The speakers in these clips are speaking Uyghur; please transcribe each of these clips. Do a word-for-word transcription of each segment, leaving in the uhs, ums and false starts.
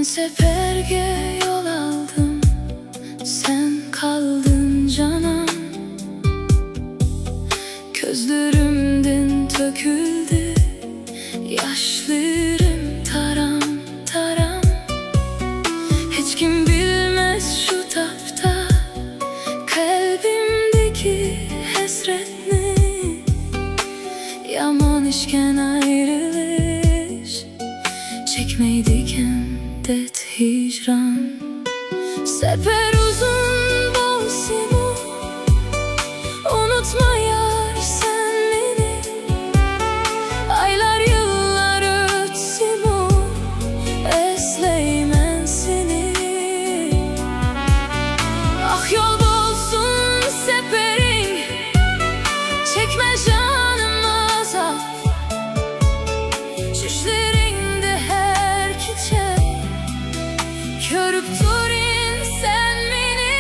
سەپەرگە يول ئالدىم، سەن قالدىڭ جانان. كۆزلىرىمدىن تۆكۈلدى ياشلىرىم تارام-تارام. ھېچكىم بىلمەس شۇ تاپتا قەلبىمدىكى ھەسرەتنى. يامان ئىشكەن ئايرىلىش، چەكمەيدىكەن دەرد ھىجران. سەپەر ئۇزۇن بولسىمۇ، ئۇنۇتما يار سەن مېنى. ئايلار، يىللار ئۆتسىمۇ، ئەسلەيمەن سېنى. ئاق يول بولسۇن سەپىرىڭ، چەكمە جانىم ئازاب. چۈشلىرىڭدە ھەر كېچە كۆرۈپ تۇرۇڭ سەن مېنى.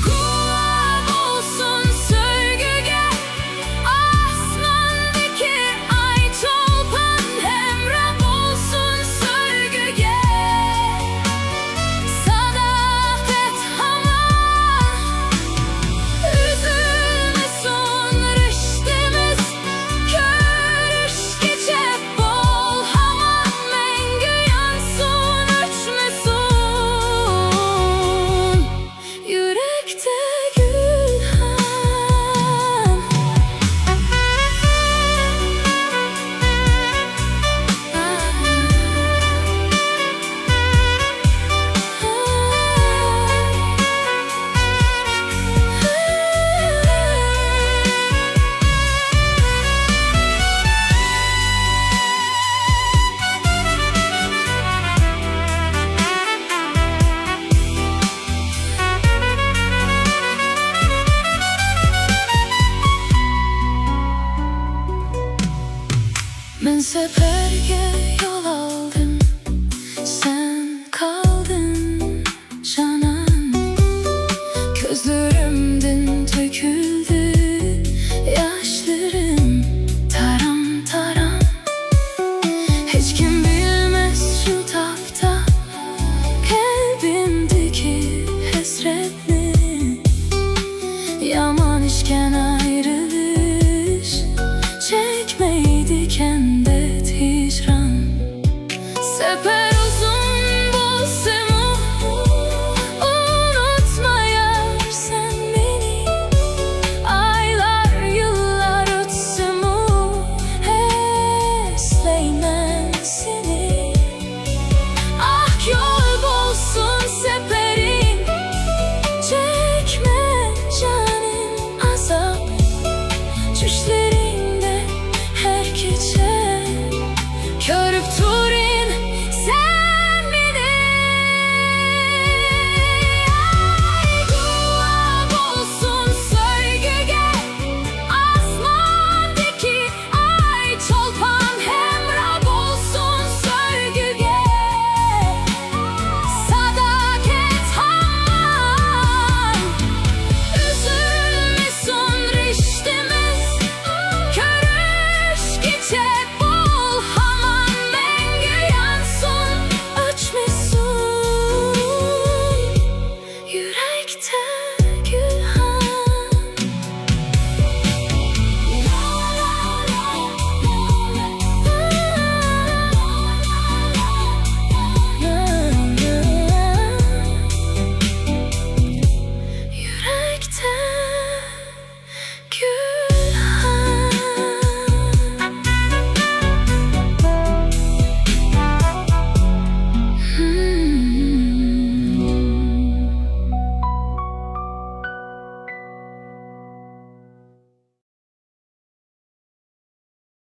گۇۋاھ بولسۇن سۆيگۈگە ئاسماندىكى ئاي، چولپان ھەمراھ بولسۇن سۆيگۈگە. ساداقەت ھامان ئۈزۈلمىسۇن رىشتىمىز، كۆرۈشكىچە بول ھامان، مەڭگۈ يانسۇن، ئۆچمىسۇن يۈرەكتە گۈلخان. مەن سەپەرگە يول ئالدىم، سەن قالدىڭ جانان. كۆزلىرىمدىن تۆكۈلدى ياشلىرىم تارام-تارام. ھېچكىم بىلمەس شۇ تاپتا قەلبىمدىكى ھەسرەتنى. يامان ئىشكەن ئايرىلىش، چەكمەيدىكەن دەرد ھىجران. سەپەر ئۇزۇن بولسىمۇ، ئۇنۇتما يار سەن مېنى. ئايلار، يىللار ئۆتسىمۇ، ئەسلەيمەن سېنى. ئاق يول بولسۇن سەپىرىڭ، چەكمە جانىم ئازاب. چۈشلىرىڭدە